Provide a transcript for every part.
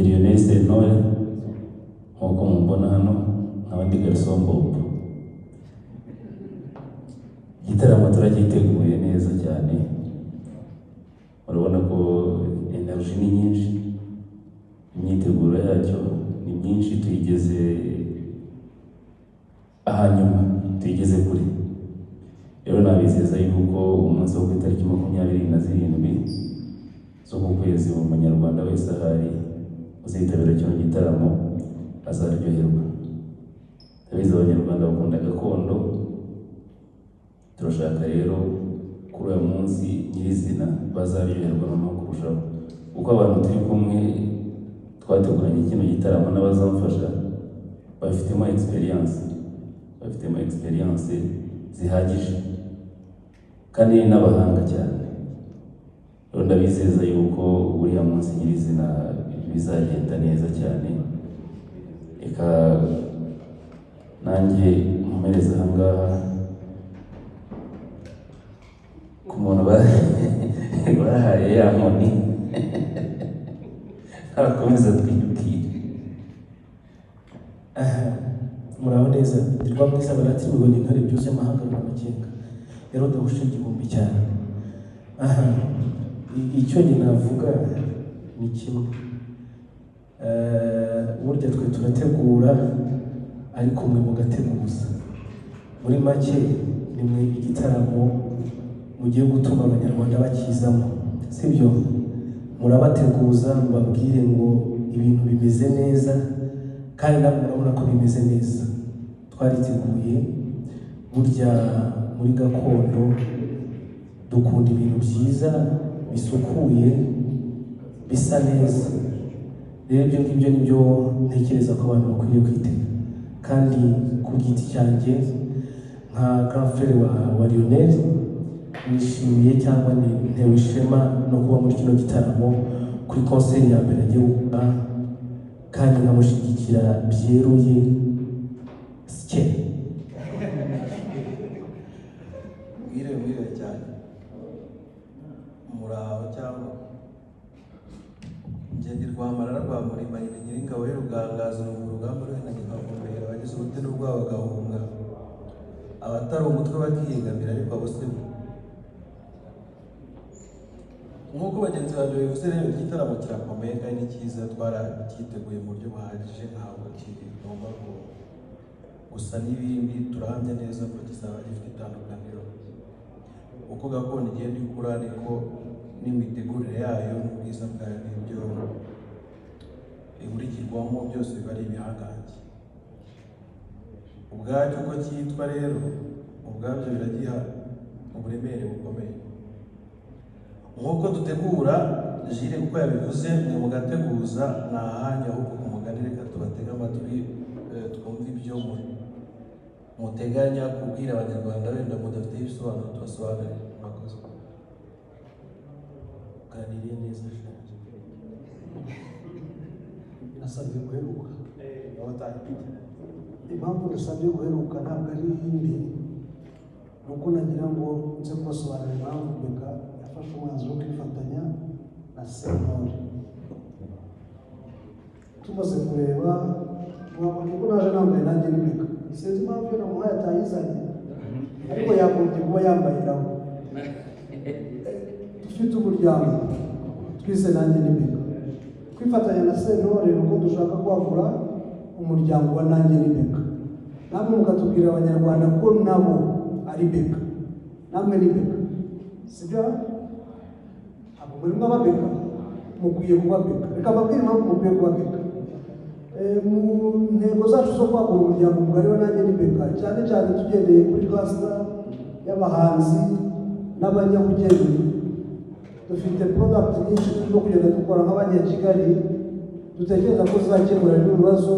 Lionel Sentore, nk'uko mumbona hano, nkaba ndi Garçon Bob. Igitaramo turacyiteguye neza cyane, urabona ko energy ni nyinshi, imyiteguro yacyo ni myinshi, tuyigeze ahanyuma, tuyigeze kure. Rero nabizeza yuko umunsi wo ku itariki 27 z'uku kwezi, buri munyarwanda wese ahari uzitabira kino gitaramo azaryoherwa. Ndabizi Abanyarwanda bakunda gakondo. Turashaka rero kuri uyu munsi nyirizina bazaryoherwa noneho kurushaho, kuko abantu turi kumwe twateguranye kino gitaramo n'abazamfasha bafitemo experience, bafitemo experience zihagije kandi ni n'abahanga cyane. Rero ndabizeza yuko uriya munsi nyirizina bizagenda neza cyane. Reka nanjye nkomereze aha ngaha ku muntu bahaye ya nkoni, arakomeza twibwire. Aha, muraho neza. Ndi Rwamwiza baratira imigoni, intare byuzuye amahanga amakenga. Rero ndahusha igihumbi cyane. Aha, icyo njye navuga ni kimwe. Burya twe turategura, ariko mwe mugateguza. Muri make, ni mwe igitaramo mugiye gutuma Abanyarwanda bakizamo, sibyo? Murabateguza, mubabwire ngo ibintu bimeze neza, kandi namwe murabona ko bimeze neza. Twariteguye. Burya muri gakondo dukunda ibintu byiza, bisukuye, bisa neza. Rero ibyo ngibyo nibyo ntekereza ko abantu bakwiriye kwitega. Kandi ku giti cyanjye, nka grand frère wa Lionel, nishimiye cyangwa ntewe ishema no kuba muri kino gitaramo kuri concert ya mbere agiye gukora, kandi nkamushyigikira byeruye sike. Mwiriwe, mwiriwe cyane, muraho cyangwa ngende. Rwamarara rwa Murimayine, nyiringabo y'urugangazo, ni urugamba ruhenanye nkavumera abagize ubute n'ubwoba bagahunga, abatari umutwe bakiyegamira, ariko abo si bo. Nk'uko bagenzi banjye babivuze rero, igitaramo kirakomeye kandi ni cyiza, twaracyiteguye mu buryo buhagije, ntabwo kigomba gusa n'ibindi. Turahamya neza ko kizaba gifite itandukaniro. Uko gakondo igenda ikura, niko n'imitegurire yayo n'ubwiza bwayo n'ibyo imurikirwamo byose biba ari ibihangange. Ubwacyo uko cyitwa rero, ubwabyo biragiha uburemere bukomeye. Nk'uko dutegura jire, kuko yabivuze, mwe mugateguza, ni ahanyu. Ahubwo ku mugani, reka tubatege amatwi, twumve ibyo muteganya kubwira Abanyarwanda. Wenda mudafite ibisobanuro, tubasobanurire. Murakoze. Uganiriye neza sha. Nasabye guheruka. Impamvu nasabye guheruka ntabwo ari iyindi, ni uko nagira ngo nze kubasobanurira impamvu BK yafashe umwanzuro wo kwifatanya na Sentore. Tumaze kureba, mwabonye ko naje nambaye nanjye ni BK. Sinzi impamvu iyo namuhaye atayizanye, ariko yagombye kuba yambaye nawe. Dufite umuryango twise Nanjye ni BK. Kwifatanya na Sentore ni uko dushaka kwagura umuryango wa Nanjye ni BK, namwe mukatubwira Abanyarwanda ko nabo ari BK. Namwe ni BK, sibyo? Ntabwo muri mwaba BK, mukwiye kuba BK. Reka mbabwire impamvu mukwiye kuba BK. Mu ntego zacu zo kwagura umuryango mugari wa Nanjye ni BK, cyane cyane tugendeye kuri cluster y'abahanzi n'abanyabugeni, dufite product nyinshi turimo kugenda dukora nk'Abanyakigali, dutekereza ko zizakemura bimwe mu bibazo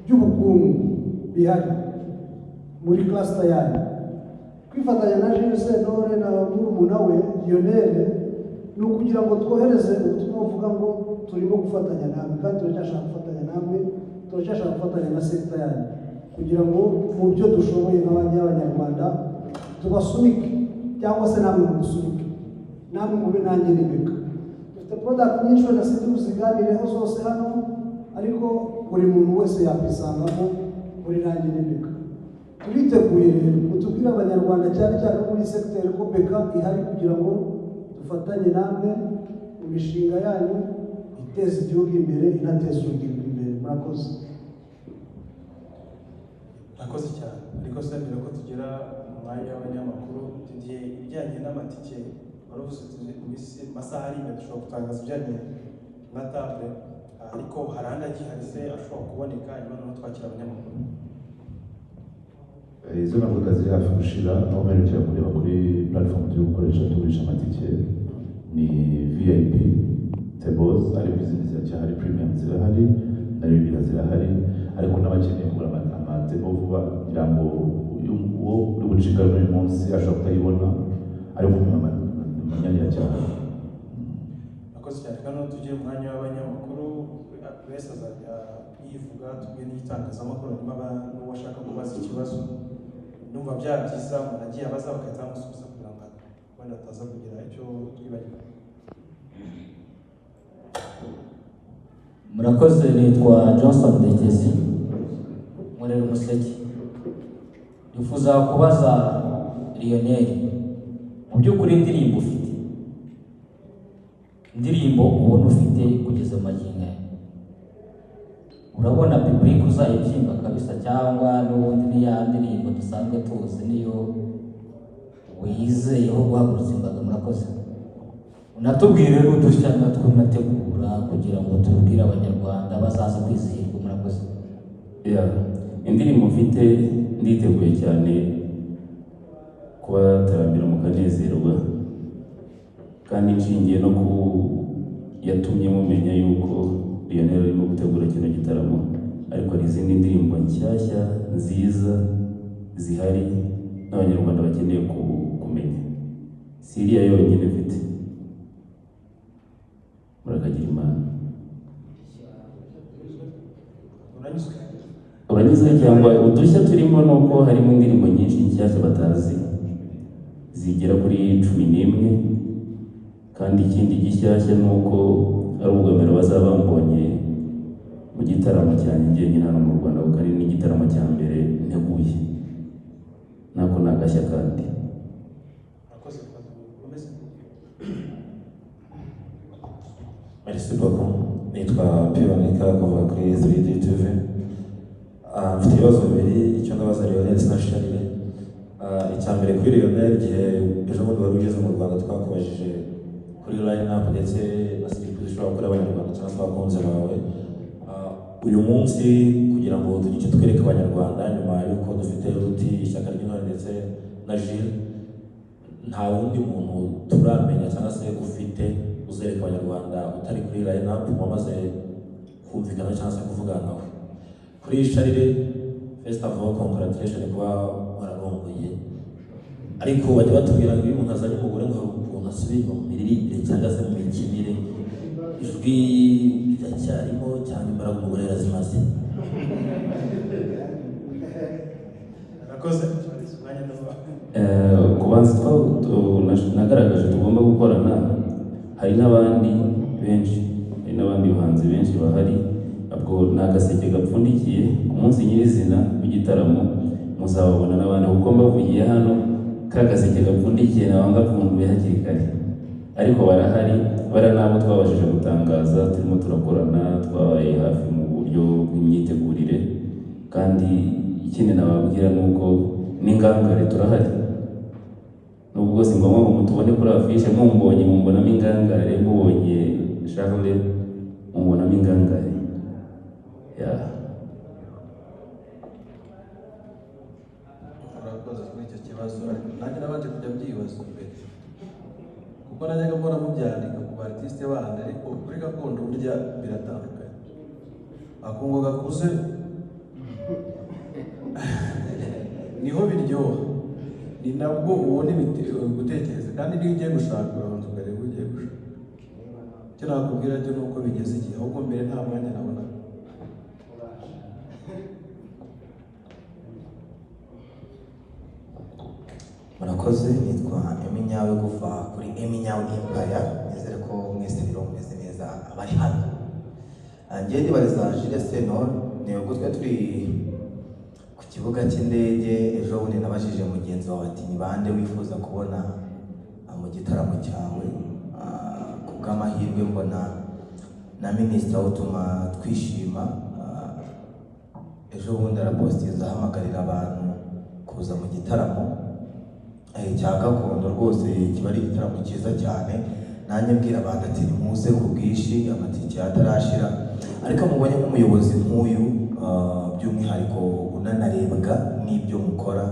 by'ubukungu bihari muri cluster yanyu. Kwifatanya na Jules Sentore na murumuna we Lionel ni ukugira ngo twohereze ubutumwa buvuga ngo turimo gufatanya namwe, kandi turacyashaka gufatanya namwe, turacyashaka gufatanya na sector yanyu, kugira ngo mu byo dushoboye nk'abanyarwanda tubasunike, cyangwa se namwe mudusunike, namwe mube Nanjye ni BK. Dufite Dufite product nyinshi, wenda sindi buziganireho zose hano, ariko buri muntu wese yakwisangamo muri Nanjye ni BK. Turiteguye rero, mutubwire Abanyarwanda, cyane cyane bo muri secteur, ko BK ihari kugira ngo dufatanye namwe mu mishinga yanyu iteza igihugu imbere, inateza urubyiruko imbere. Murakoze. Murakoze cyane. Ariko se mbere ko tugera mu mwanya w'abanyamakuru, tugiye ibijyanye n'amatike, wari uvuze uti mu masaha ari imbere dushobora gutangaza ibijyanye na table, ariko hari andi agihari se ashobora kuboneka? Hanyuma noneho twakira abanyamakuru. Izo navuga ziri hafi gushira. Aho mperukira kureba kuri platform turi gukoresha tugurisha amatike ni VIP tables, ariko izindi ziracyahari. Premium zirahari na regular zirahari, ariko n'abakeneye kugura amatable vuba, ngira ngo uwo uri gucika n'uyu munsi ashobora kutayibona, ariko imyanya iracyahari. Murakoze cyane. Kandi noneho tugiye mu mwanya w'abanyamakuru, buri wese azajya yivuga, tubwiye n'igitangazamakuru, hanyuma n'uwo ashaka kubaza ikibazo. Numva byaba byiza umuntu agiye abaza bagahita bamusubiza, kugira ngo wenda ataza kugira icyo twibagirwa. Murakoze. Nitwa Johnson Ndekezi, nkorera Umuseke. Nifuza kubaza Lionel, mu by'ukuri indirimbo ufite, indirimbo ubona ufite kugeza magingo aya, urabona public uzayibyimba kabisa, cyangwa n'ubundi ni ya ndirimbo dusanzwe tuzi niyo wizeyeho guhagurutsa imbaga? Murakoze. Unatubwire n'udushya natwo unategura kugira ngo tubwire Abanyarwanda bazaza kwizihirwa. Murakoze. Yeah. Indirimbo mfite, nditeguye cyane kubatarambira mukanezerwa, kandi nshingiye no ku yatumye mumenya yuko Lionel arimo gutegura kino gitaramo, ariko hari izindi ndirimbo nshyashya nziza zihari n'Abanyarwanda bakeneye kumenya. Si iriya yonyine mfite. Murakagira Imana. Uranyuzwe? Uranyuzwe cyangwa udushya turimo ni uko harimo indirimbo nyinshi nshyashya batazi zigera kuri 11, kandi ikindi gishyashya ni uko ari ubwa mbere bazaba bambonye mu gitaramo cyanjye njyenyine hano mu Rwanda, kuko ari n'igitaramo cya mbere nteguye, nako ni agashya kandi. Murakoze. Ukomeze. Merci beaucoup. Nitwa Pironika kuva kuri 3D TV. Mfite ibibazo bibiri, icyo ndabaza Lionel na Charles. Icya mbere kuri Lionel, igihe ejo bundi wari ugeze mu Rwanda twakubajije kuri line up ndetse na surprise ushobora gukora Abanyarwanda cyangwa se abakunzi bawe. Uyu munsi kugira ngo tugire icyo twereka Abanyarwanda nyuma y'uko dufite Ruti, Ishyaka ry'Intore ndetse na Jules, nta wundi muntu turamenya cyangwa se ufite uzereka Abanyarwanda utari kuri line up wamaze kumvikana cyangwa se kuvugana nawe. Kuri Charles, first of all, congratulations kuba wararongoye, ariko bajya batubwira ngo iyo umuntu azanye umugore ngo hari ukuntu asubira inyuma mu miririmbire cyangwa se mu mikinire, ijwi riracyarimo cyangwa imbaraga umugore yarazimaze? Murakoze. Umwanya ndavuga. Ku banzi nagaragaje tugomba gukorana, hari n'abandi benshi, hari n'abandi bahanzi benshi bahari. Ubwo ni agaseke gapfundikiye. Ku munsi nyirizina w'igitaramo muzababona n'abandi, kuko mbavugiye hano ka gaseke gapfundikiye naba ngapfunduye hakiri kare, ariko barahari, bariya n'abo twabashije gutangaza turimo turakorana, twabaye hafi mu buryo bw'imyitegurire. Kandi ikindi nababwira ni uko n'ingangare turahari, nubwo si ngombwa ngo mutubone kuri afishe. Mumbonye mumbonamo ingangare, mubonye Charles mumbonamo ingangare, yeah. Urakoze kuri icyo kibazo, ariko nanjye nabanje kujya mbyibaza mbere, kuko najyaga mbona mubyandika ku ba artiste bandi, ariko kuri gakondo burya biratandukanye. Akungo gakuze niho biryoha, ni nabwo ubona gutekereza, kandi niyo ugiye gushaka urabanza ukareba uwo ugiye gushaka. Icyo nakubwira cyo ni uko bigeze igihe, ahubwo mbere nta mwanya nabonaga. Murakoze. Nitwa Eminyawe kuva kuri Eminyawe Empire. Nizere ko mwese rero mumeze Abari hano. Njye ndibariza Jules Sentore. Ni ubwo twari turi ku kibuga cy'indege ejo bundi, nabajije mugenzi wawe ati: "Ni bande wifuza kubona mu gitaramo cyawe?" Ku bw'amahirwe mbona na Minisitiri utuma twishima, ejo bundi arapositinza ahamagarira abantu kuza mu gitaramo cya gakondo. Rwose kiba ari igitaramo cyiza cyane. Nanjye mbwira abantu ati: "Nimuze ku bwinshi, amatike atarashira." Ariko mubonye nk'umuyobozi nk'uyu, by'umwihariko unanarebwa n'ibyo mukora,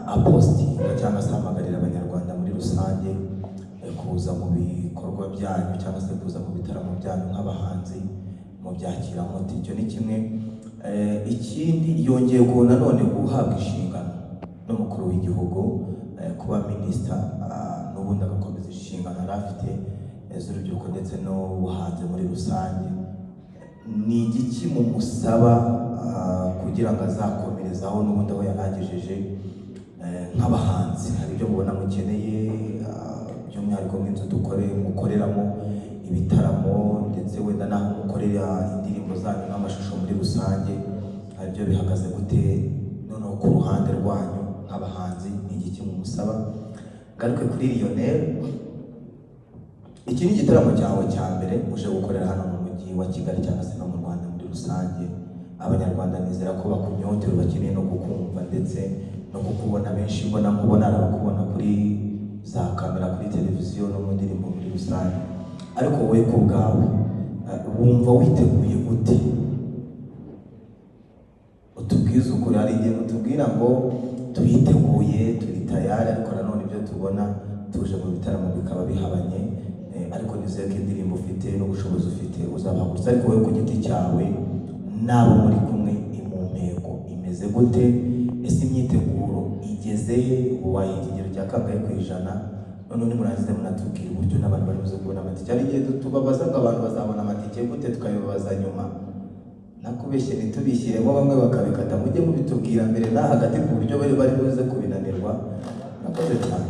apositinga cyangwa se ahamagarira Abanyarwanda muri rusange kuza mu bikorwa byanyu cyangwa se kuza mu bitaramo byanyu nk'abahanzi, mubyakira muti? Icyo ni kimwe. Ikindi, yongeye nanone guhabwa inshingano n'umukuru w'igihugu, kuba minisita, n'ubundi agakomeza inshingano yari afite z'urubyiruko ndetse n'ubuhanzi muri rusange. Ni igiki mumusaba kugira ngo azakomerezaho n'ubundi aho yari agejeje? Nk'abahanzi hari ibyo mubona mukeneye, by'umwihariko nk'inzu mukoreramo ibitaramo, ndetse wenda n'aho mukorera indirimbo zanyu n'amashusho muri rusange, hari ibyo bihagaze gute? Noneho ku ruhande rwanyu nk'abahanzi, ni igiki mumusaba? Ngaruke kuri Lionel. Iki ni igitaramo cyawe cya mbere uje gukorera hano mu mujyi wa Kigali cyangwa se no mu Rwanda muri rusange. Abanyarwanda nizera ko bakunyotewe, bakeneye no kukumva ndetse no kukubona. Benshi mbona nkubona hari abakubona kuri za kamera, kuri televiziyo no mu ndirimbo muri rusange. Ariko wowe ku bwawe, wumva witeguye gute? Utubwize ukuri. Hari igihe mutubwira ngo turiteguye, turi tayari, ariko nanone ibyo tubona tuje mu bitaramo bikaba bihabanye. Ariko nizeye ko indirimbo ufite n'ubushobozi ufite uzabahagurutsa. Ariko wowe ku giti cyawe n'abo muri kumwe, impumeko imeze gute? Ese imyiteguro igeze he? Ubu wayiha ikigero cya kangahe ku ijana? Noneho nimurangize munatubwira uburyo n'abantu bari buze kubona amatike. Hari igihe tubabaza ngo abantu bazabona amatike gute, tukabibabaza nyuma, nakubeshye ntitubishyiremo, bamwe bakabikata. Mujye mubitubwira mbere na hagati ku buryo bari buze kubinanirwa. Murakoze cyane.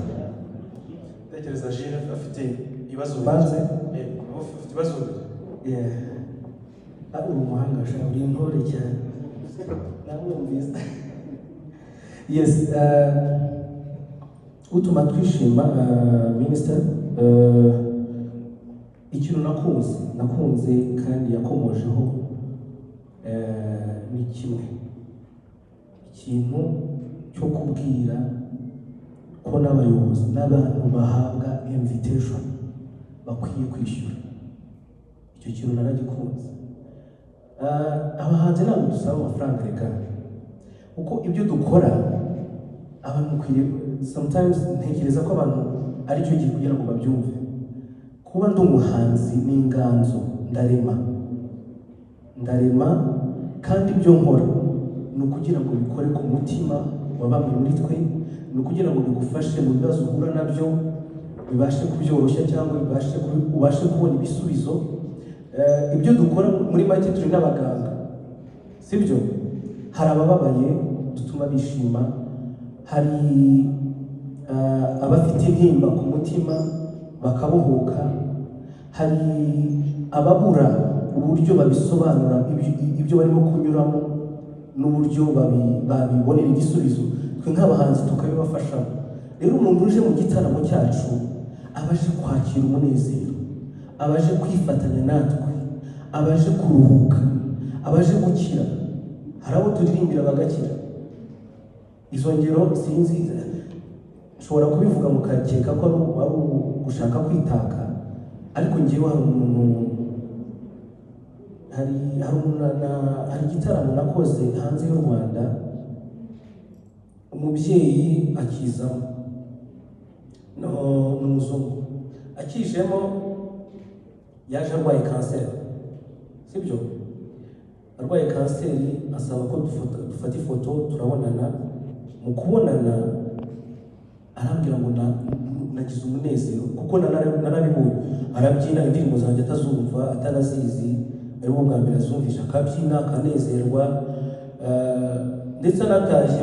Tekereza Jules afite ibibazo. Mbanze? Yego, ufite ibibazo bibiri. Yeah. Uri umuhanga sha, uri intore cyane, namwumvise. Yes, utuma twishima, minister, ikintu nakunze kandi yakomojeho, ni kimwe, ikintu cyo kubwira ko n'abayobozi n'abantu bahabwa invitation bakwiye kwishyura. Icyo kintu naragikunze. Abahanzi ntabwo dusaba amafaranga, reka, kuko ibyo dukora abantu mukwiriye, sometimes ntekereza ko abantu ari cyo gihe kugira ngo babyumve. Kuba ndi umuhanzi ni inganzo, ndarema, ndarema, kandi ibyo nkora ni ukugira ngo bikore ku mutima wa bamwe muri twe, ni ukugira ngo bigufashe mu bibazo uhura nabyo, bibashe kubyoroshya cyangwa ubashe kubona ibisubizo. Ibyo dukora muri make, turi n'abaganga, sibyo? Hari abababaye dutuma bishima, hari abafite intimba ku mutima bakabohoka, hari ababura uburyo babisobanura ibyo barimo kunyuramo n'uburyo babibonera igisubizo, twe nk'abahanzi tukabibafashamo. Rero umuntu uje mu gitaramo cyacu aba aje kwakira umunezero, aba aje kwifatanya natwe, aba aje kuruhuka, aba aje gukira. Hari abo turirimbira bagakira. Izo ngero sinzi, nshobora kubivuga mukakeka ko ari ugushaka kwitaka, ariko ngewe hari umuntu, hari umuntu hari igitaramo nakoze hanze y'u Rwanda, umubyeyi akizamo, no, ni umuzungu akijemo, yaje arwaye kanseri, sibyo? Arwaye kanseri, asaba ko dufata ifoto, turabonana. Mu kubonana arambwira ngo nagize umunezero kuko narabibonye arabyina indirimbo zanjye atazumva, atanazizi, aribwo bwa mbere azumvisha, akabyina akanezerwa. Ndetse anatashye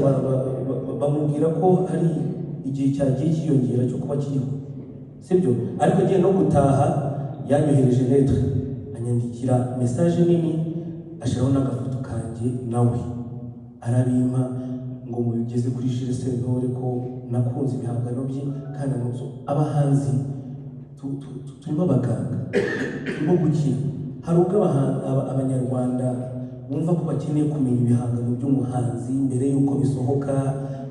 bamubwira ko hari igihe cyagiye cyiyongera cyo kuba kiriho, sibyo? Ariko agiye no gutaha Yanyohereje lettre, anyandikira message nini, ashyiraho n'agafoto kanjye, nawe arabimpa ngo mubigeze kuri Jules Sentore ko nakunze ibihangano bye kandi anozo. Abahanzi turimo abaganga, turimo gukira. Hari ubwo Abanyarwanda bumva ko bakeneye kumenya ibihangano by'umuhanzi mbere y'uko bisohoka,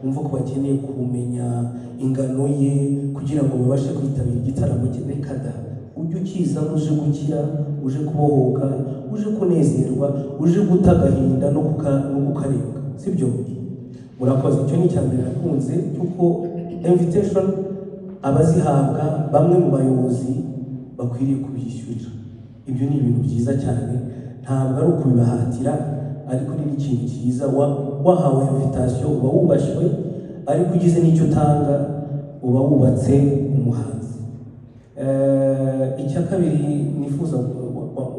bumva ko bakeneye kumenya ingano ye kugira ngo babashe kwitabira igitaramo cye. Reka da, ujye ukizamo uje gukira, uje kubohoka, uje kunezerwa, uje guta agahinda no kukarenga, sibyo? Murakoze. Icyo ni icya mbere nakunze, cy'uko invitation abazihabwa bamwe mu bayobozi bakwiriye kubyishyurira. Ibyo ni ibintu byiza cyane, ntabwo ari ukubibahatira, ariko ni n'ikintu cyiza. Wahawe invitation uba wubashywe, ariko ugize n'icyo utanga uba wubatse umuhanzi. Icya kabiri nifuza,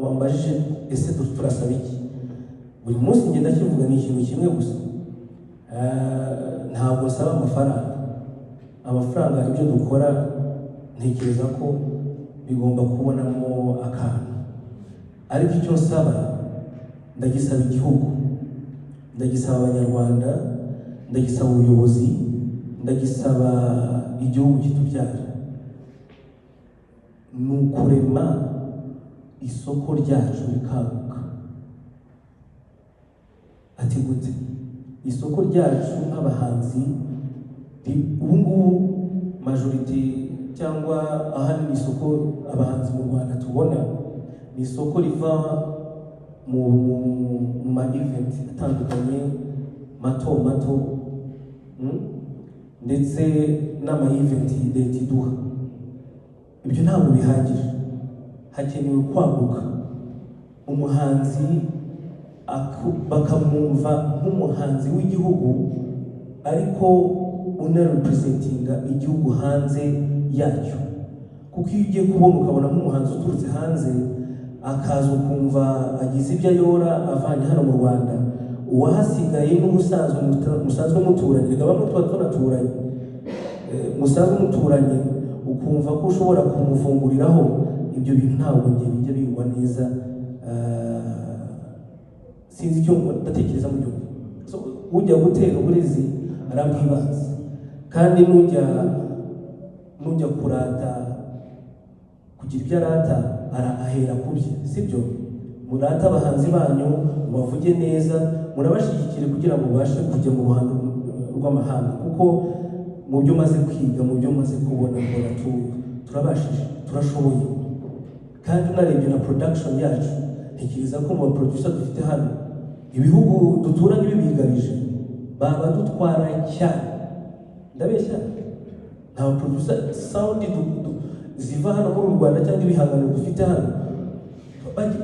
wambajije ese turasaba iki? Buri munsi ngenda kivuga, ni ikintu kimwe gusa. Ntabwo nsaba amafaranga. Amafaranga hari ibyo dukora ntekereza ko bigomba kubonamo akantu, ariko icyo nsaba ndagisaba igihugu, ndagisaba Abanyarwanda, ndagisaba ubuyobozi, ndagisaba igihugu kitubyara, ni ukurema isoko ryacu rikaguka. Ati gute? Isoko ryacu nk'abahanzi ubu ngubu majorité cyangwa ahanini isoko abahanzi mu Rwanda tubona ni isoko riva mu ma event atandukanye mato mato, Ndetse n'ama event leta iduha. Ibyo ntabwo bihagije, hakenewe kwaguka. Umuhanzi bakamwumva nk'umuhanzi w'igihugu, ariko unarepresentinga igihugu hanze yacyo, kuko iyo ugiye kubona ukabona nk'umuhanzi uturutse hanze akaza, ukumva agize ibyo ayora avanye hano mu Rwanda, uwahasigaye n'ubusanzwe musanzwe muturanye, reka bamwe tuba tunaturanye, musanzwe muturanye, ukumva ko ushobora kumufunguriraho. Ibyo bintu ntabwo njye bijya bingwa neza. Sinzi icyo ndatekereza mu gihugu. So, ujya gutera uburezi arabwibanza, kandi nujya kurata kugira ibyo arata ahera ku bye, sibyo? Murate abahanzi banyu, mubavuge neza, murabashyigikire kugira ngo babashe kujya mu ruhando rw'amahanga, kuko mu byo maze kwiga, mu byo maze kubona, mbona turabashije, turashoboye. Kandi unarebye na production yacu, ntekereza ko mu baproducer dufite hano, ibihugu duturanye bibigabije baba dutwara cyane. Ndabeshya? Nta baproducer sound ziva hano muri uru Rwanda cyangwa ibihangano dufite hano,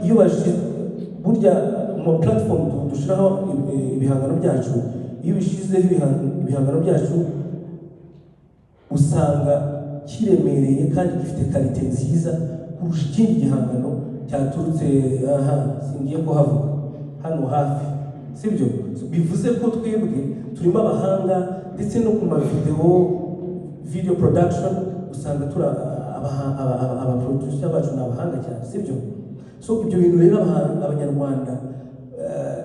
iyo bashize burya mu platform dushyiraho ibihangano byacu, iyo bishyizeho ibihangano byacu usanga kiremereye kandi gifite qualité nziza kurusha ikindi gihangano cyaturutse aha, singiye kuhavuga, hano hafi, sibyo? Bivuze ko twebwe turimo abahanga, ndetse no ku mavideo, video production, usanga turi abaproducer bacu ni abahanga cyane, sibyo? So ibyo bintu rero Abanyarwanda,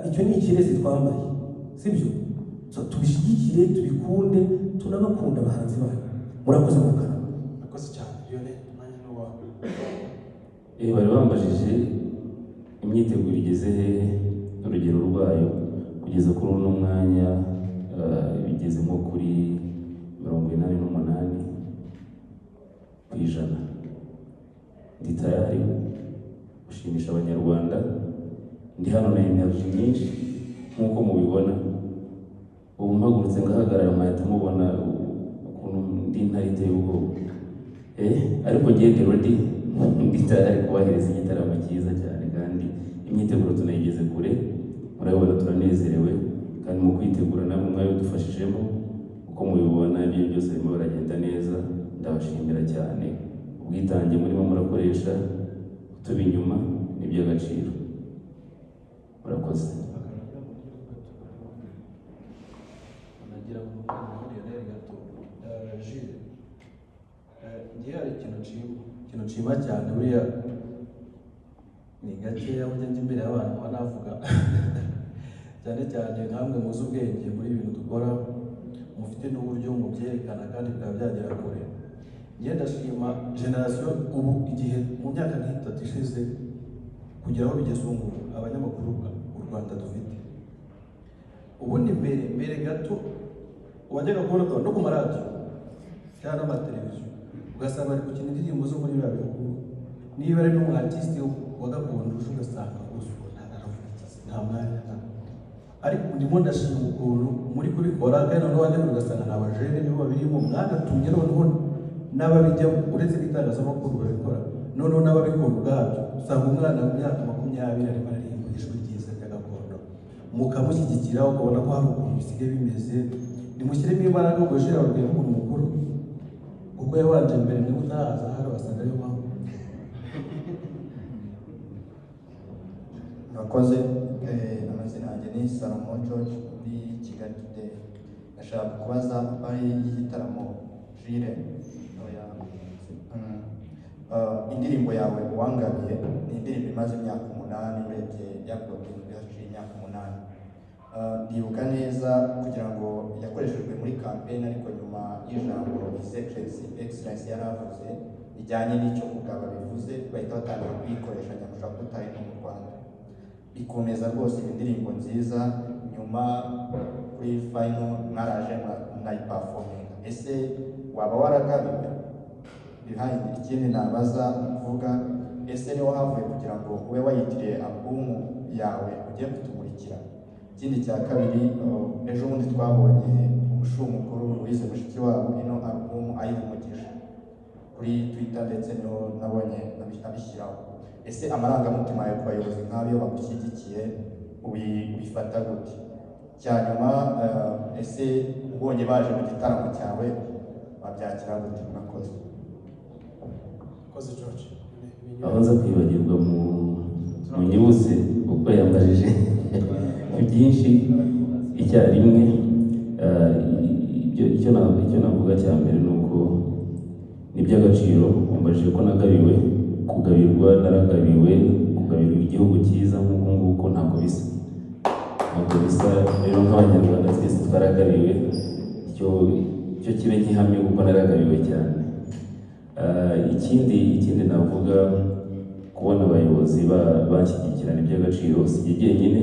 icyo ni ikirezi twambaye, sibyo? So tubishyigikire, tubikunde, tunabakunda abahanzi bacu. Murakoze, mukara. Murakoze cyane. Lionel, umwanya ni uwawe. Bari bambajije imyiteguro igeze hehe n'urugero rwayo. Kugeza kuri uno mwanya, bigeze nko kuri 88%. Ndi tayari gushimisha Abanyarwanda. Ndi hano na energy nyinshi nk'uko mubibona. Ubu mpagurutse ngahagarara mwahita mubona ukuntu ndi intare iteye ubwoba, ariko njye ndi ready, ndi tayari kubahereza igitaramo cyiza cyane, kandi imyiteguro tunayigeze kure. Murabibona turanezerewe, kandi mu kwitegura namwe mwabidufashijemo. Uko mubibona, ibyo byose birimo biragenda neza. Ndabashimira cyane ubwitange murimo murakoresha kutuba inyuma, ni iby'agaciro. Murakoze. Nagira ngo nunganire Lionel gato. Jules, ngewe hari ikintu nshima, ikintu nshima cyane buriya. Gakeya burya njya imbere y'abantu nkaba navuga, cyane cyane nkamwe muzi ubwenge muri ibintu dukora, mufite n'uburyo mubyerekana kandi bikaba byagera kure. Njye ndashima génération ubu, igihe mu myaka nk'itatu ishize kugera aho bigeze ubu ngubu, abanyamakuru u Rwanda dufite ubundi. Mbere mbere gato wajyaga kubona no ku maradiyo cyangwa n'amateleviziyo, ugasanga bari gukina indirimbo zo muri biriya bihugu. Niba ari n'umu artiste wa gakondo uje, ugasanga rwose ubona aravuga iki, nta mwanya nta. Ariko ndimo ndashima ukuntu muri kubikora, kandi noneho wajya ugasanga ni abajene nibo babirimo. Mwanatumye noneho n'ababijyamo, uretse n'itangazamakuru babikora, noneho n'ababikora ubwabyo. Usanga umwana mu myaka 20 arimo aririmba ijwi ryiza rya gakondo, mukamushyigikira, ukabona ko hari ukuntu bisigaye bimeze. Nimushyiremo imbaraga. Ubwo ejo yababwiye nk'umuntu mukuru kuko yabanje mbere, niba utaraza hano wasanga ariyo mpamvu. Murakoze. Amazina yanjye ni Salomo George muri Kigali Today. Ndashaka kubaza pari y'igitaramo Jire. Oya, indirimbo yawe Uwangabiye ni indirimbo imaze imyaka 8, urebye yakodinzwe haciye imyaka 8. Ndibuka neza kugira ngo yakoreshejwe muri campaign, ariko nyuma y'ijambo His Excellency yari avuze rijyanye n'icyo kugaba bivuze, bahita batangira kuyikoresha nyamushaka utari no mu Rwanda, ikomeza rwose indirimbo nziza. Nyuma kuri final mwaraje munayiperforminga. Ese waba waragabiwe behind? Ikindi nabaza kuvuga, ese niho havuye kugira ngo ube wayitiriye album yawe ugiye kutumurikira? Ikindi cya kabiri, ejo bundi twabonye umushu mukuru Louise Mushikiwabo ino album ayiha umugisha kuri Twitter, ndetse niho nabonye abishyiraho. Ese amarangamutima yawe ku bayobozi nk'abo iyo bagushyigikiye ubifata gute? Cya nyuma, ese ubonye baje mu gitaramo cyawe wabyakira gute? Murakoze. Koze George. Aho nza kwibagirwa mu munyibutse, kuko yambajije byinshi icyarimwe. Icyo navuga cya mbere ni uko ni iby'agaciro. Wambajije ko nagabiwe, kugabirwa naragabiwe, kugabirwa igihugu cyiza nk'uku nguku ntabwo bisa, ntabwo bisa. Rero nk'Abanyarwanda twese twaragabiwe, icyo kibe gihamye kuko naragabiwe cyane. Ikindi navuga, kubona abayobozi banshyigikira ni iby'agaciro. Si jye jyenyine,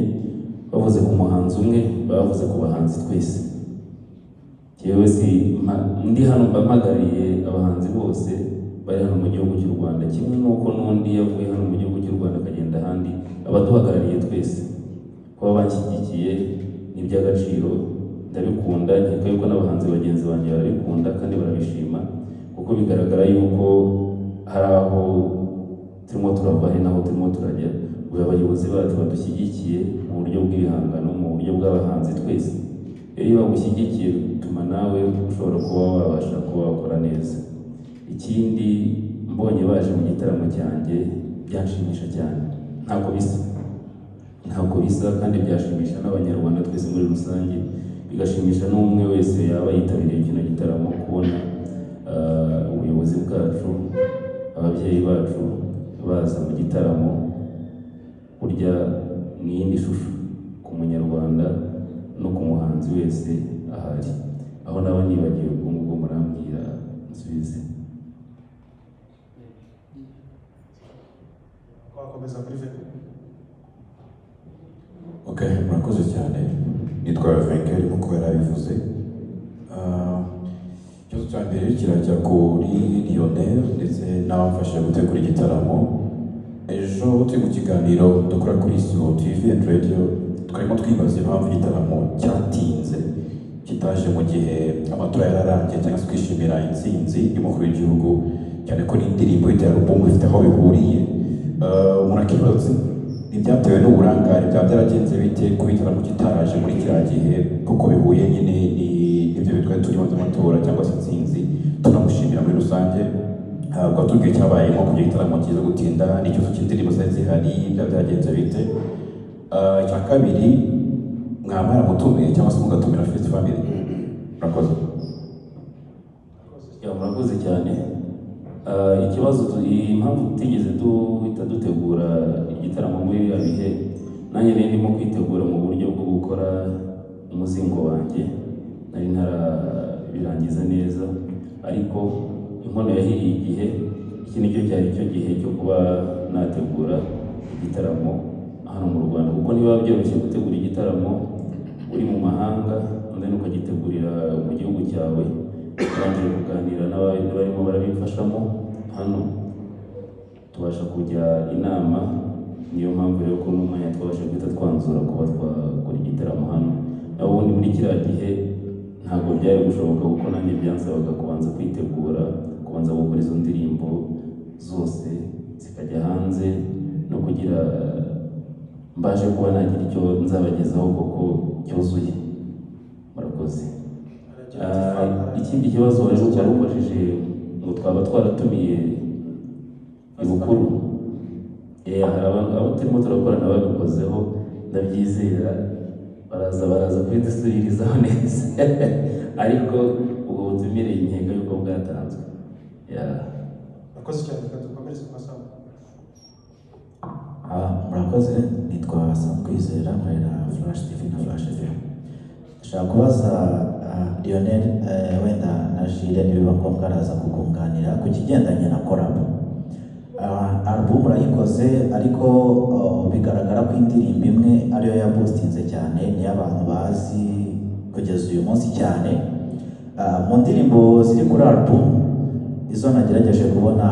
bavuze ku muhanzi umwe bavuze ku bahanzi twese. Jyewe si ndi hano mba mpagarariye abahanzi bose bari hano mu gihugu cy'u Rwanda, kimwe n'uko n'undi yavuye hano mu gihugu cy'u Rwanda akagenda ahandi, abaduhagarariye twese. Kuba banshyigikiye ni iby'agaciro, ndabikunda. Nkeka yuko n'abahanzi bagenzi banjye barabikunda kandi barabishima, kuko bigaragara yuko hari aho turimo turava, hari n'aho turimo turajya. Ubu abayobozi bacu badushyigikiye mu buryo bw'ibihangano, mu buryo bw'abahanzi twese. Rero iyo bagushyigikiye bituma nawe ushobora kuba wabasha kuba wakora neza. Ikindi, mbonye baje mu gitaramo cyanjye byanshimisha cyane, ntako bisa, ntako bisa, kandi byashimisha n'Abanyarwanda twese muri rusange, bigashimisha n'umwe wese yaba yitabiriye kino gitaramo, kubona ubuyobozi bwacu, ababyeyi bacu baza mu gitaramo. Burya ni iyindi shusho ku Munyarwanda no ku muhanzi wese ahari. Aho naba nibagiwe ubwo ngubwo murambwira nsubize. Twakomeza kuri Vepe. Ok, murakoze cyane. Nitwa Venkel nk'uko yari abivuze. Ikibazo cya mbere kirajya kuri Lionel ndetse n'abamfashije gutegura igitaramo. Ejo turi mu kiganiro dukora kuri Isibo TV and Radio, twarimo twibaza impamvu igitaramo cyatinze, kitaje mu gihe amatora yararangiye, cyangwa se kwishimira intsinzi y'umukuru w'igihugu, cyane ko n'indirimbo y'iterambere ifite aho bihuriye. Umuntu akibaza ntibyatewe n'uburangare, byaba byaragenze bite kuba igitaramo kitaraje muri kiriya gihe, kuko bihuye nyine n'ibyo bitwa turimo by'amatora cyangwa se intsinzi tunamushimira muri rusange. Ubwo tubwiye cyabaye nko kugira igitaramo cyiza gutinda n'ikibazo cy'indirimbo zari zihari, byaba byagenze bite? Icya kabiri, mwaba mwaramutumiye cyangwa se mugatumira First Family? Murakoze. Ya, murakoze cyane. Ikibazo impamvu tutigeze duhita dutegura igitaramo muri biriya bihe, nanjye nari ndimo kwitegura mu buryo bwo gukora umuzingo wanjye, nari ntarabirangiza neza, ariko inkono yahiriye igihe. Iki nicyo cyari cyo gihe cyo kuba nategura igitaramo hano mu Rwanda, kuko niba byoroshye gutegura igitaramo uri mu mahanga, undi ukagitegurira mu gihugu cyawe. Turangije kuganira n'abarimo barabimfashamo hano, tubasha kujya inama. Niyo mpamvu rero ko n'umwanya twabasha guhita twanzura kuba twakora igitaramo hano. Naho ubundi muri kiriya gihe ntabwo byari gushoboka, kuko nanjye byansabaga kubanza kwitegura, kubanza gukora izo ndirimbo zose zikajya hanze, no kugira mbashe kuba nagira icyo nzabagezaho koko cyuzuye. Murakoze. Ikindi kibazo wari ubajije ngo twaba twaratumiye ibukuru. Hari abantu abo turimo turakorana babikozeho, ndabyizera baraza kubidusubirizaho neza, ariko ubwo butumire nkeka yuko bwatanzwe. Yeah. Murakoze cyane, reka dukomereze kwa Sam. Murakoze, nitwa Sam Kwizera, nkorera Flash TV na Flash FM. Ndashaka kubaza Lionel, wenda na Jules nibiba ngombwa araza kukunganira ku kigendanye na collab. Album urayikoze, ariko bigaragara ko indirimbo imwe ariyo yaboostinze cyane, niyo abantu bazi kugeza uyu munsi cyane. Mu ndirimbo ziri kuri album, izo nagerageje kubona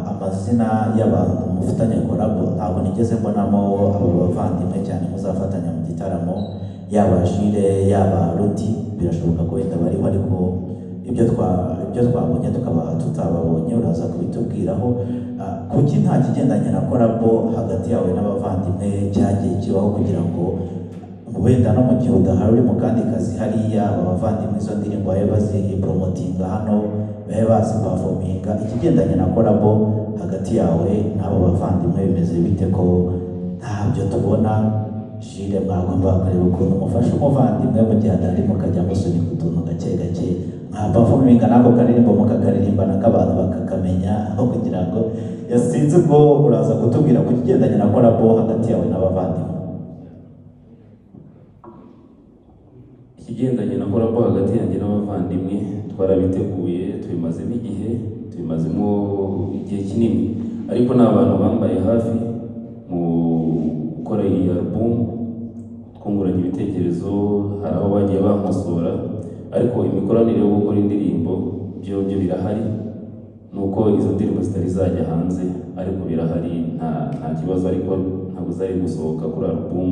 amazina y'abantu mufitanye collab, ntabwo nigeze mbonamo abo bavandimwe cyane muzafatanya mu gitaramo, yaba Jules, yaba Ruti. Birashoboka ko wenda bariho, ariko ibyo twabonye tukaba tutababonye, uraza kubitubwiraho. Kuki nta kigendanye na collabo hagati yawe n'abavandimwe cyagiye kibaho, kugira ngo wenda no mu gihe udahari uri mu kandi kazi hariya, aba bavandimwe izo ndirimbo babe bazipromotinga hano, babe baziperforminga? Ikigendanye na collabo hagati yawe n'abo bavandimwe bimeze bite, ko ntabyo tubona? Jules, mwagomba kureba ukuntu mufasha umuvandimwe mu gihe adahari, mukajya musunika utuntu gake gake, nka performinga n'ako karirimbo mukakaririmbana k'abantu bakakamenya, aho kugira ngo yasinze. Ubwo uraza kutubwira ku kigendanye na collabo hagati yawe n'abavandimwe. Ikigendanye na collabo hagati yanjye n'abavandimwe twarabiteguye, tubimazemo igihe, tubimazemo igihe kinini, ariko ni abantu bambaye hafi mu gukora iyi album, twunguranye ibitekerezo, hari aho bagiye bankosora, ariko imikoranire yo gukora indirimbo byo birahari, nuko izo ndirimbo zitari zajya hanze, ariko birahari, nta kibazo, ariko ntabwo zari gusohoka kuri album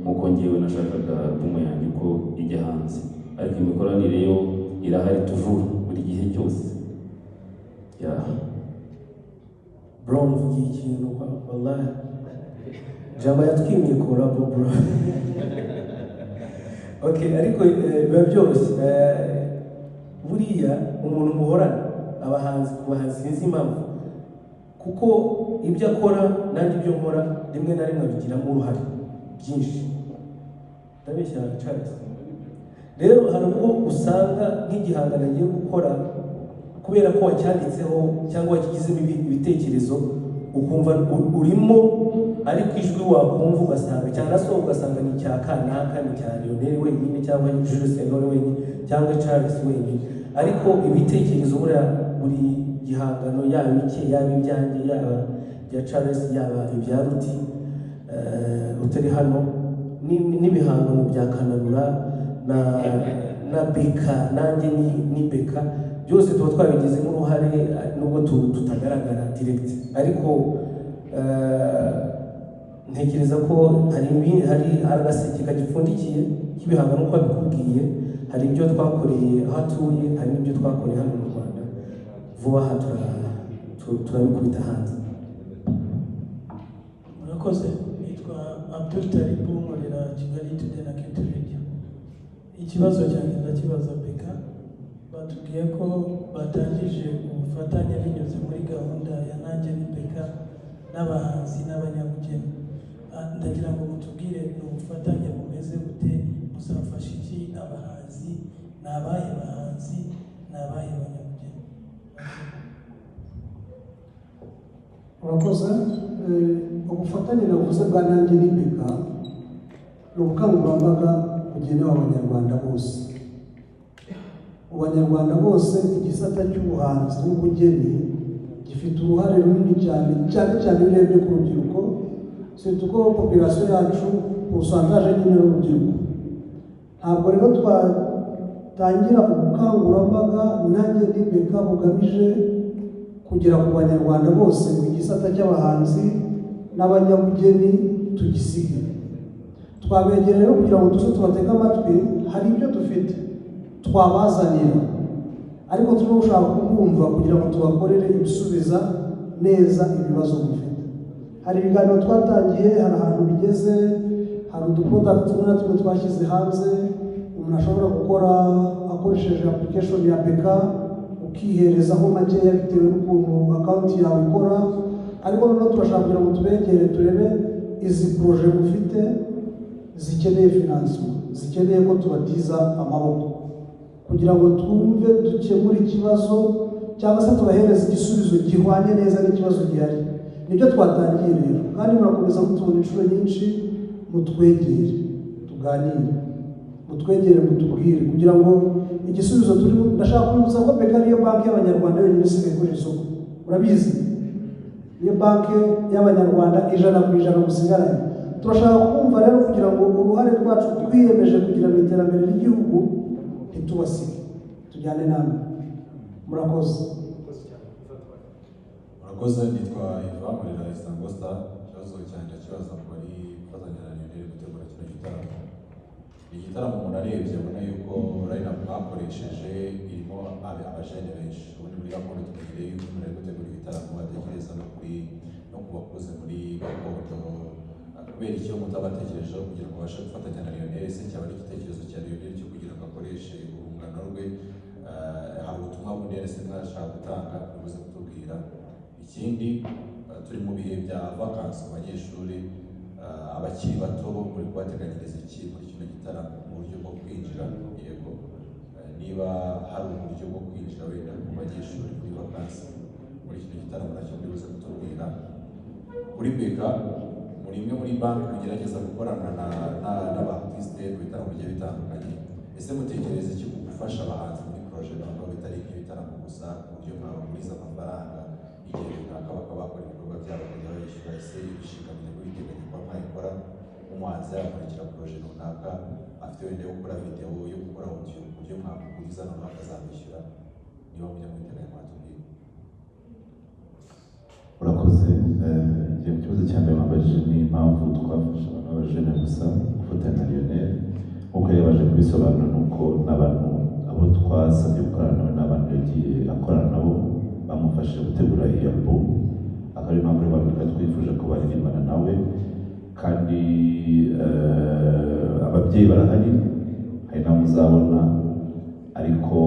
nkuko ngewe nashakaga album yanjye ko ijya hanze, ariko imikoranire yo irahari toujours, buri gihe cyose. Yeah. Bro, mvugiye ikintu, wallahi jama yatwimye collabo, bro. Okay, ariko biba byoroshye. Buriya umuntu muhorana, abahanzi ku bahanzi sinzi impamvu, kuko ibyo akora nanjye ibyo nkora rimwe na rimwe abigiramo uruhare byinshi. Ndabeshya, Charles? Rero hari ubwo usanga nk'igihangano agiye gukora, kubera ko wacyanditseho cyangwa wakigizemo ibitekerezo, ukumva urimo, ariko ijwi wakumva ugasanga cyangwa se ugasanga ni icya kanaka, ni icya Lionel wenyine cyangwa Jules Sentore wenyine cyangwa Charles wenyine, ariko ibitekerezo buriya buri gihangano, yaba icye, yaba ibyanjye, yaba ibya Charles, yaba ibya Ruti utari hano, n'ibihangano bya Kananura na Beka, nanjye ni Beka, byose tuba twabigizemo uruhare, nubwo tutagaragara direct, ariko ntekereza ko hari agaseke kagipfundikiye k'ibihangano uko babikubwiye. Hari ibyo twakoreye aho atuye, hari n'ibyo twakoreye hano mu Rwanda. Vuba aha turabikubita hanze. Murakoze, nitwa Abdul Taribu, nkorera Kigali Today na KT Radio. Ikibazo cyanjye ndakibaza Beka. Batubwiye ko batangije ubufatanye binyuze muri gahunda ya Nanjye ni Beka n'abahanzi n'abanyabugeni. Ndagira ngo mutubwire, ni ubufatanye bumeze bute? Muzafasha iki abahanzi? Ni abahe bahanzi? Ni abahe banyabugeni? Urakoze. Ubufatanye navuze bwa Nanjye ni BK ni ubukangurambaga bugenewe Abanyarwanda bose. Mu Banyarwanda bose, igisata cy'ubuhanzi n'ubugeni gifite uruhare runini cyane, cyane cyane iyo urebye ku rubyiruko, surtout ko population yacu pourcentage nyine n'urubyiruko. Ntabwo rero twatangira ubukangurambaga Nanjye ni BK bugamije kugera ku Banyarwanda bose ngo igisata cy'abahanzi n'abanyabugeni tugisige. Twabegera rero kugira ngo tuze tubatege amatwi. Hari ibyo dufite twabazanira, ariko turimo gushaka kubumva kugira ngo tubakorere ibisubiza neza ibibazo mufite. Hari ibiganiro twatangiye, hari ahantu bigeze, hari uduproduct tumwe na tumwe twashyize hanze umuntu ashobora gukora akoresheje application ya BK, ukiherezaho makeya bitewe n'ukuntu account yawe ikora. Ariko noneho turashaka kugira ngo tubegere, turebe izi projet mufite zikeneye financement, zikeneye ko tubatiza amaboko kugira ngo twumve dukemure ikibazo cyangwa se tubahereze igisubizo gihwanye neza n'ikibazo gihari. Nibyo twatangiye rero, kandi murakomeza mutubona inshuro nyinshi. Mutwegere tuganire, mutwegere mutubwire kugira ngo igisubizo turimo. Ndashaka kwibutsa ko BK ariyo banki y'Abanyarwanda yonyine isigaye kuri isoko. Murabizi, niyo banki y'Abanyarwanda 100% musigaranye. Turashaka kumva rero kugira ngo uruhare rwacu twiyemeje kugira mu iterambere ry'igihugu ntitubasige, tujyane namwe. Murakoze. Murakoze, nitwa Ivan, nkorera Isango Star. Ikibazo cyanjye ndakibaza mu bari gufatanya na Lionel gutegura kino gitaramo. Ni igitaramo umuntu arebye abona yuko line up mwakoresheje irimo abajene benshi. Ubundi muri gakondo tumenyereye yuko umuntu ari gutegura ibitaramo atekereza no ku bakuze muri gakondo. Kubera icyo mutabatekerejeho kugira ngo babashe gufatanya na Lionel? Se cyaba ari igitekerezo cya Lionel cyo kugira ngo akoreshe urungano rwe? Hari ubutumwa bundi se mwashaka gutanga mubuze kutubwira? Ikindi, turi mu bihe bya vakansi ku banyeshuri. Abakiri bato bo muri kubateganyiriza iki muri kino gitaramo mu buryo bwo kwinjira? Yego, niba hari uburyo bwo kwinjira wenda ku banyeshuri muri vakansi muri kino gitaramo, nacyo muri buze kutubwira. Kuri BK, muri imwe muri banki mugerageza gukorana n'aba artiste mu bitaramo bigiye bitandukanye. Ese mutekereza iki ku gufasha abahanzi muri projet noneho bitari nk'ibitaramo gusa, ku buryo mwabaguriza amafaranga igihe runaka bakaba bakora ibikorwa byabo bakajya babishyura? Ese imishinga mujya mubiteganya kuba mwayikora, umuhanzi yakurikira projet runaka afite wenda yo gukora video, yo gukora audio, ku buryo mwamuguriza noneho akazabishyura? Niba mujya mubiteganya mwatubwira. Urakoze. Igihe mu kibazo cya mbere wambajije ni impamvu twafashe abantu b'abajene gusa gufatanya na Lionel. Nk'uko yari yabanje kubisobanura, ni uko n'abantu abo twasabye gukorana nawe ni abantu yagiye akorana nabo bamufashije gutegura iyi album, akaba ariyo mpamvu rero abantu twifuje ko baririmbana nawe. Kandi ababyeyi barahari, hari n'abo muzabona, ariko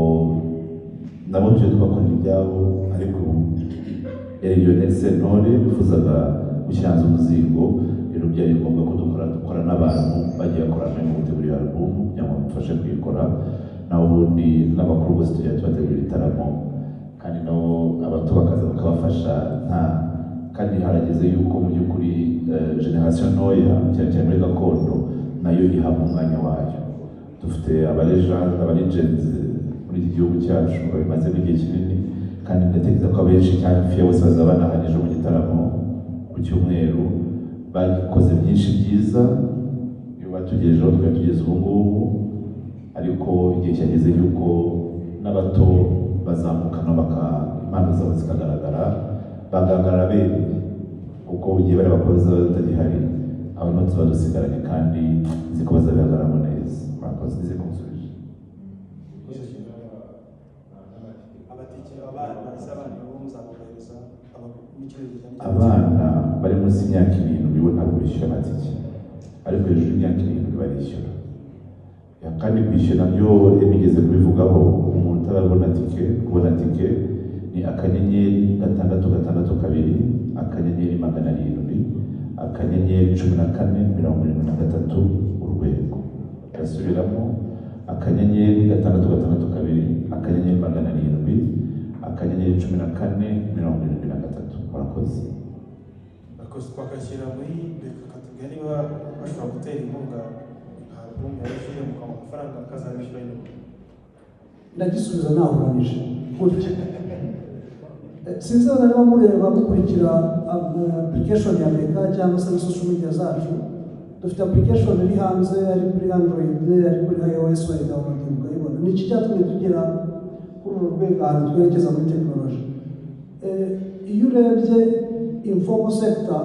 nabo tujya tubakorera ibyabo. Ariko ubu yari Lionel Sentore wifuzaga gushyira hanze umuzingo, rero byari ngombwa ko dukora n'abantu bagiye bakorana mu gutegura iyo album kugira ngo bamufashe kuyikora. Naho ubundi n'abakuru bose tujya tubategura ibitaramo, kandi nabo abato bakaza bakabafasha. Nta kandi harageze yuko mu by'ukuri generation ntoya, cyane cyane muri gakondo, nayo ihabwa umwanya wayo. Dufite aba legends muri iki gihugu cyacu babimazemo igihe kinini, kandi ndatekereza ko abenshi cyane hafi ya bose bazaba banahari ejo mu gitaramo ku cyumweru. Bakoze byinshi byiza, iyo batugejejeho twari tugeze ubu ngubu, ariko igihe cyageze yuko n'abato bazamuka nabo impano zabo zikagaragara, bagaragara bemye, kuko igihe bari bakuru bazaba batagihari, abo nibo tuba dusigaranye, kandi nzi ko bazabihagararamo neza. Murakoze, nzi ko musubije. Amatike, abana, ese abana bo muzabohereza n'ikirego cyane? Abana bari munsi y'imyaka 7 bo ntabwo bishyura amatike, ariko hejuru y'imyaka 7 barishyura. Ya, kandi kwishyura nabyo nigeze kubivugaho. Umuntu utarabona tike, kubona tike ni *662*700*1473#. Ndasubiramo: *662*700*1473. Murakoze. Murakoze. Twakashyira muri BK, akatubwira niba bashobora gutera inkunga nka album ya Jules, mukamuha amafaranga akazabishyura nyuma. Ndagisubiza nahuranije gutya. Sinzi wenda niba mureba, mukurikira application ya BK cyangwa se na social media zacu. Dufite application iri hanze, ari kuri Android, ari kuri iOS, wayidownloadinga ukayibona. Ni iki cyatumye tugera kuri uru rwego, ahantu twerekeza muri tekinoloji? Iyo urebye informal sector,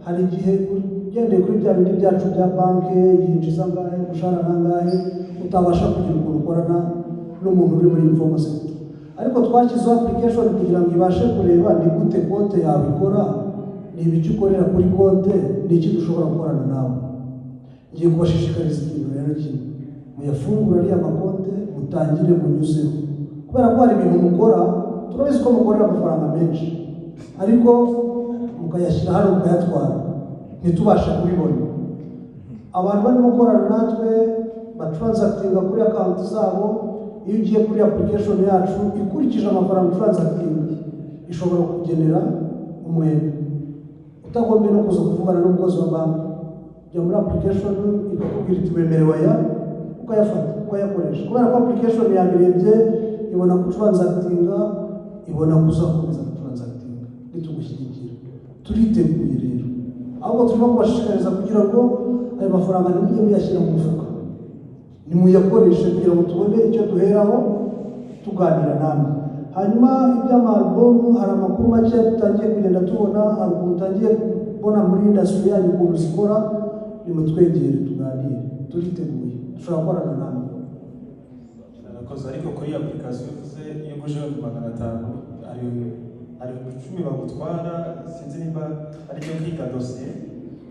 hari igihe ugendeye kuri bya bindi byacu bya banki, yinjiza angahe, umushahara nangahe, utabasha kugira ukuntu ukorana n'umuntu uri muri informal sector. Ariko twashyizeho application kugira ngo ibashe kureba ni gute konti yawe ikora, ni ibiki ukorera kuri konti, ni iki dushobora gukorana nawe. Ngiye kubashishikariza ikintu rero kimwe: muyafungure ariya makonte, mutangire munyuzeho, kubera ko hari ibintu mukora, turabizi ko mukorera amafaranga menshi, ariko mukayashyira hano mukayatwara ntitubashe kubibona. Abantu barimo gukorana natwe batransactinga kuri account zabo, iyo ugiye kuri application yacu, ikurikije amafaranga utransactinga, ishobora kugenera umwenda utagombye no kuza kuvugana n'umukozi wa banki. Ujya muri application ikakubwira iti wemerewe aya, ukayafata ukayakoresha, kubera ko application yabirebye, ibona kutransactinga, ibona kuzakomeza kutransactinga. Nitugushyigikira, turiteguye rero. Ahubwo turimo kubashishikariza kugira ngo ayo mafaranga ntimujye muyashyira mu mufuka, nimuyakoreshe kugira ngo tubone icyo duheraho tuganira namwe. Hanyuma iby'ama album, hari amakuru make dutangiye kugenda tubona, hari ukuntu utangiye kubona muri industry yanyu ukuntu zikora. Nimutwegere tuganire, turiteguye, dushobora gukorana namwe. Arakoze. Ariko kuri iyi application uvuze, iyo uguje 500,000, hari 10,000 bagutwara, sinzi niba ari byo kwiga dosiye.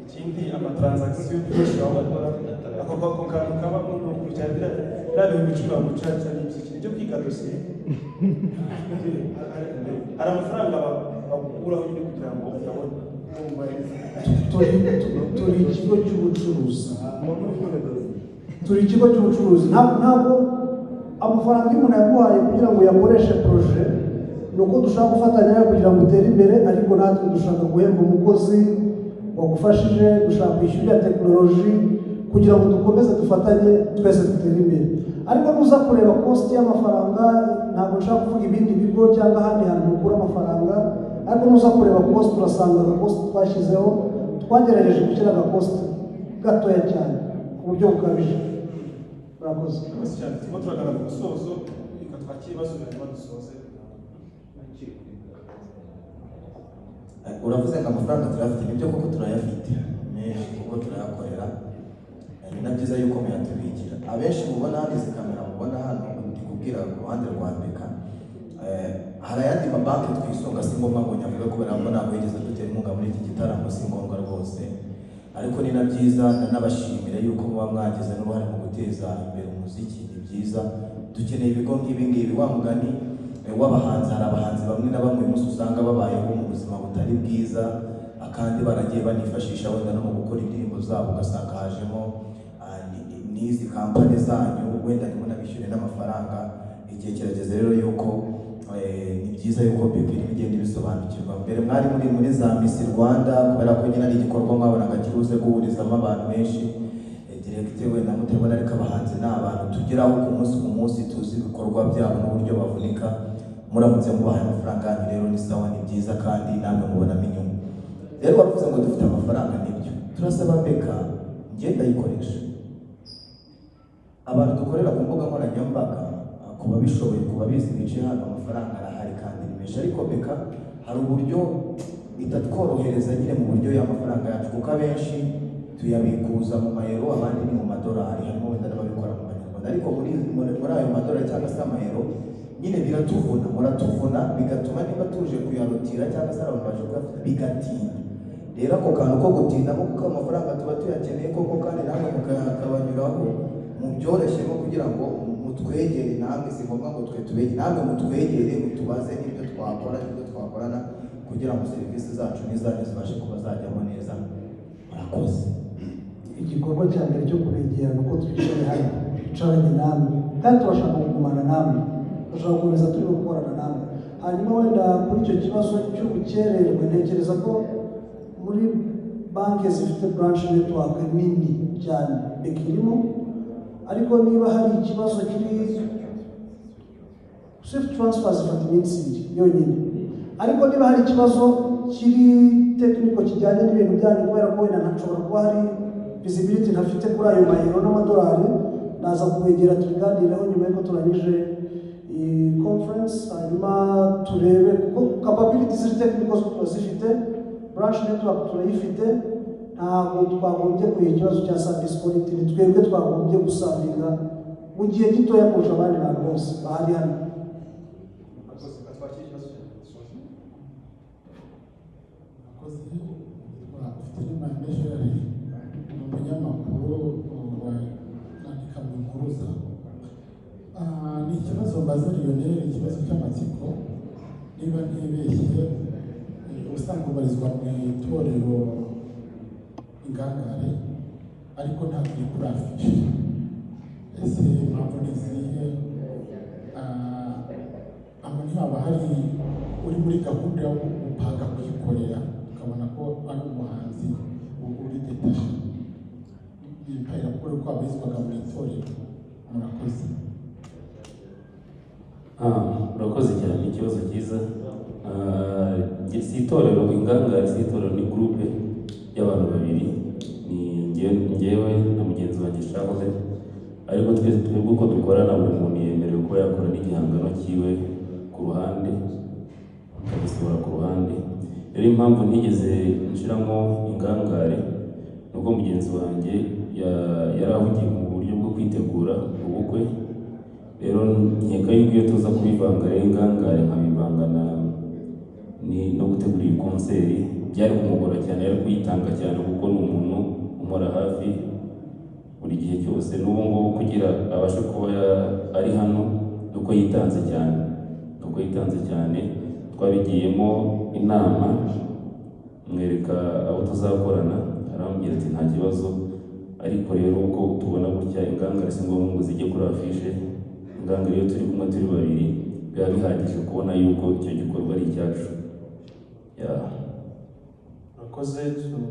Ikindi, amatransaction ushobora gukora, ako kantu kabamo ni ukujya biriya 10,000 bagucaca ni ibyiki? Nibyo kwiga dosiye. Hari amafaranga bagukuraho nyine kugira ngo uyabone. Turi ikigo cy'ubucuruzi, turi ikigo cy'ubucuruzi. Ntabwo amafaranga iyo umuntu yaguhaye kugira ngo uyakoreshe projet, ni uko dushaka gufatanya nawe kugira ngo utere imbere, ariko natwe dushaka guhemba umukozi wagufashije, dushaka kwishyura iriya tekinoloji kugira ngo dukomeze dufatanye twese dutere imbere. Ariko nuza kureba cost y'amafaranga, ntabwo nshaka kuvuga ibindi bigo cyangwa ahandi hantu mukura amafaranga, ariko nuza kureba cost, urasanga agacost twashyizeho, twagerageje gushyira agacost gatoya cyane ku buryo bukabije. Murakoze. Murakoze cyane. Turimo turagana ku musozo, reka twakire ibibazo hanyuma dusoze. Uravuze ngo amafaranga turayafite. Nibyo koko turayafite menshi kuko turayakorera. Ni na byiza yuko muyatubikira. Abenshi mubona hano, izi kamera mubona hano, ndi kubwira ku ruhande rwa BK. Hari ayandi mabanki twisunga, si ngombwa ngo nyavuge kubera ko ntabwo yigeze dutera inkunga muri iki gitaramo, si ngombwa rwose. Ariko ni na byiza, nanabashimira yuko muba mwagize n'uruhare mu guteza imbere umuziki. Ni byiza, dukeneye ibigo nk'ibi ngibi. Wa mugani w'abahanzi, hari abahanzi bamwe na bamwe uyu munsi usanga babayeho mu buzima butari bwiza, kandi baragiye banifashisha wenda no mu gukora indirimbo zabo, ugasanga hajemo n'izi kampani zanyu, wenda ntimunabishyure n'amafaranga. Igihe kirageze rero yuko ni byiza yuko BK irimo igenda ibisobanukirwa. Mbere mwari muri za Miss Rwanda, kubera ko nyine ari igikorwa mwabonaga kibuze guhurizamo abantu benshi direct, wenda mutabona, ariko abahanzi ni abantu tugeraho ku munsi ku munsi, tuzi ibikorwa byabo n'uburyo bavunika. Muramutse mubahaye amafaranga yanyu rero ni sawa, ni byiza, kandi namwe mubonamo inyungu. Rero bavuze ngo dufite amafaranga, nibyo. Turasaba BK, njye ndayikoresha, abantu dukorera ku mbuga nkoranyambaga, ku babishoboye, ku babizi bicaye hano, amafaranga arahari kandi ni menshi. Ariko BK hari uburyo itatworohereza nyine mu buryo y'amafaranga yacu, kuko abenshi tuyabikuza mu mayero, abandi ni mu madolari, harimo wenda n'ababikora mu manyarwanda. Ariko muri ayo madolari cyangwa se amayero nyine biratuvuna, muratuvuna, bigatuma niba tuje kuyarotira cyangwa se abantu baje kuyafata bigatinda. Rero ako kantu ko gutindamo, kuko amafaranga tuba tuyakeneye koko, kandi namwe mukabanyuraho mubyoroshyemo kugira ngo mutwegere namwe. Si ngombwa ngo twe tubegere, namwe mutwegere, mutubaze n'ibyo twakora n'ibyo twakorana kugira ngo serivisi zacu n'izanyu zibashe kuba zajyamo neza. Murakoze. Igikorwa cya mbere cyo kubegera ni uko twicaye hano, twicaranye namwe, kandi turashaka kugumana namwe, turashaka gukomeza turi gukorana namwe. Hanyuma wenda kuri icyo kibazo cy'ubukererwe, ntekereza ko muri Muri banki zifite branch network nini cyane, BK irimo. Ariko niba hari ikibazo kiri SWIFT transfer, zifata iminsi 2 yonyine. Ariko niba hari ikibazo kiri technical kijyanye n'ibintu byanyu, kubera ko wenda ntashobora kuba hari visibility ntafite kuri ayo mayero n'amadolari, naza kubegera tubiganireho nyuma y'uko turangije iyi conference, hanyuma turebe, kuko capability ziri technical turazifite, branch network turayifite. Ntabwo twagombye kugira ikibazo cya service quality. Ni twebwe twagombye guservinga mu gihe gitoya kurusha abandi bantu bose bahari hano. Murakoze. Reka twakire ikibazo cya dusoje. Murakoze. Nitwa Ufitinimana Gerard, ni umunyamakuru nandika mu Impuruza. Ni ikibazo mbaza Lionel, ikibazo cy'amatsiko. Niba ntibeshye, ubusanzwe ubarizwa mu itorero Ingangare, ariko ntabwo iri kuri affiche. Ese impamvu ni izihe? Aho ntihaba hari uri muri gahunda yo gupanga kuyikorera, tukabona ko ari umuhanzi uri détaché ni raporo ko abarizwaga mu itorero? Murakoze. Urakoze cyane, ni ikibazo cyiza. Njye si itorero Ingangare, si itorero, ni groupe y'abantu babiri, ni njyewe na mugenzi wanjye Charles. Ariko twese twebwe uko dukorana, buri muntu yemerewe kuba yakora n'igihangano cyiwe ku ruhande, akagisohora ku ruhande. Rero impamvu ntigeze nshiramo Ingangare ni uko mugenzi wanjye yari ahugiye mu buryo bwo kwitegura ubukwe. Rero nkeka yuko iyo tuza kubivanga rero, Ingangare nkabivanga na ni no gutegura iyi concert, byari kumugora cyane, yari kuyitanga cyane, kuko ni umuntu umora hafi buri gihe cyose. N'ubu ngubu kugira abashe kuba ari hano nuko yitanze cyane, nuko yitanze cyane. Twabigiyemo inama, mwereka abo tuzakorana, arambwira ati nta kibazo. Ariko rero uko tubona gutya, Ingangare si ngombwa ngo zijye kuri affiche. Ingangare iyo turi kumwe turi babiri biba bihagije kubona yuko icyo gikorwa ari icyacu, yeah. Murakoze.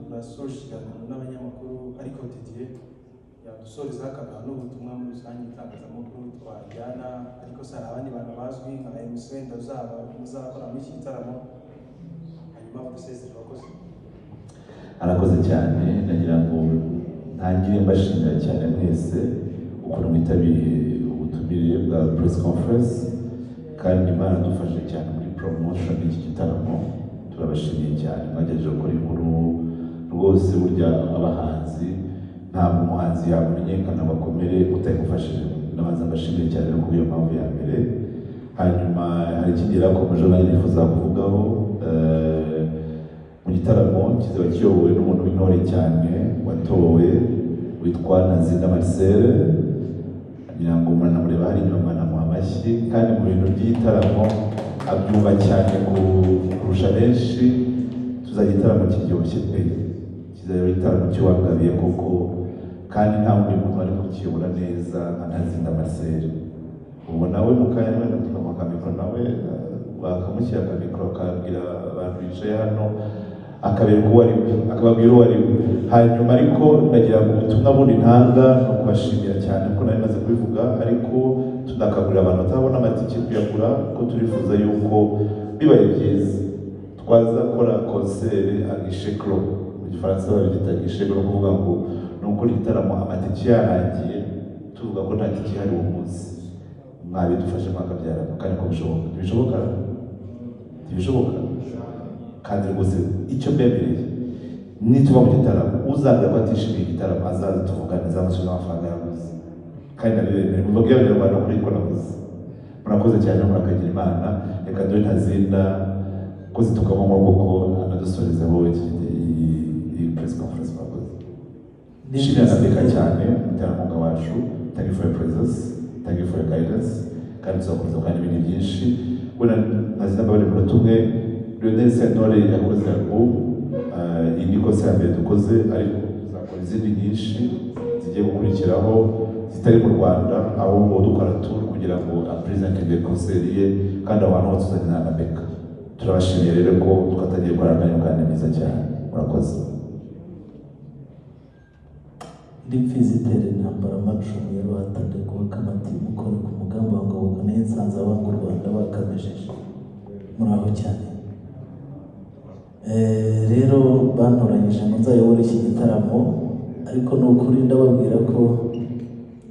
Turasoje ikiganiro n'abanyamakuru, ariko Didier yadusoreza akaduha n'ubutumwa muri rusange itangazamakuru twajyana. Ariko se hari abandi bantu bazwi nka MC wenda uzaba muzakora muri iki gitaramo? Hanyuma badusezere. Abakozi. Arakoze cyane. Nagira ngo ntangire mbashimira cyane mwese ukuntu mwitabiriye ubutumire bwa press conference, kandi Imana dufashe cyane muri promotion y'iki gitaramo. Turabashimiye cyane, mwagerageje gukora inkuru rwose. Burya abahanzi, ntabwo umuhanzi yamenyekana ngo akomere utayimufashije. Ndabanza mbashimiye cyane no kubw'iyo mpamvu ya mbere. Hanyuma hari ikindi yari akomeje nanjye nifuza kuvugaho. Mu gitaramo kizaba kiyobowe n'umuntu w'intore cyane watowe witwa Ntazinda Marcel. Ngira ngo muranamureba hari inyuma, mwanamuha amashyi. Kandi mu bintu by'igitaramo abyumva cyane kurusha benshi. Tuzajya igitaramo kiryoshye pe, kizaba igitaramo cy'uwangabiye koko, kandi nta wundi muntu wari kukiyobora neza nka Ntazinda Marcel. Ubwo nawe mu kanya wenda tukamuha akamikoro, nawe bakamushyira akamikoro, akabwira abantu bicaye hano, akabereka uwo ari we, akababwira uwo ari we. Hanyuma ariko ndagira ngo ubutumwa bundi ntanga ni ukubashimira cyane kuko nari maze kubivuga, ariko tunakangurira abantu batabona amatike kuyagura, ko turifuza yuko bibaye byiza twazakora concert à guichet clos. Mu Gifaransa babyita guichet clos, kuvuga ngo ni ukora igitaramo amatike yarangiye, tuvuga ko nta tike ihari uwo munsi. Mwabidufashe mwakabyara, kandi ko bishoboka. Ntibishoboka? Ntibishoboka? Kandi rwose icyo mbemereye, nituva mu gitaramo uzambwira ko atishimiye igitaramo, azaza tuvugane, azamusubiza amafaranga yaguze, kandi ndabibemereye. Mubabwire Abanyarwanda kuri ko navuze. Murakoze cyane, murakagira Imana. Reka dore Ntazinda ko zitukamo kuko anadusorezeho iyi press conference. Murakoze. Nishimira na BK cyane, umuterankunga wacu. Thank you for your presence, thank you for your guidance, kandi tuzakomeza kandi ibindi byinshi. Wenda Ntazinda, mbabare umunota umwe. Lionel Sentore yakoze album. Iyi ni concert ya mbere dukoze, ariko tuzakora izindi nyinshi zigiye gukurikiraho zitari mu Rwanda, ahubwo dukora tour kugira ngo apresentinge concert ye, kandi aho hantu hose tuzajyana na BK. Turabashimiye rero ko twatangiye gukorana nayo kandi neza cyane. Murakoze. Ndi mfizi itera intambara, amacumu ya Ruhatandekwa, Kamati mukore ku mugamba wa Ngoboka, nayo nsanze abanga u Rwanda bakamejeje. Muraho cyane. Rero bantoranyije ngo nzayobore iki gitaramo, ariko ni ukuri ndababwira ko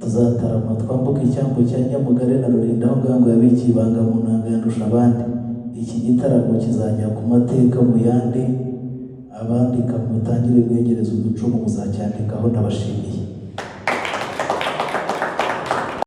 tuzatarama twambuka icyambu cya Nyamugari na Rurinda, aho ngaho ngo yabikiye ibanga mu nanga yandusha abandi. Iki gitaramo kizajya ku mateka mu yandi, abandika mutangire mwegereze uducumu, muzacyandikaho. Ndabashimiye.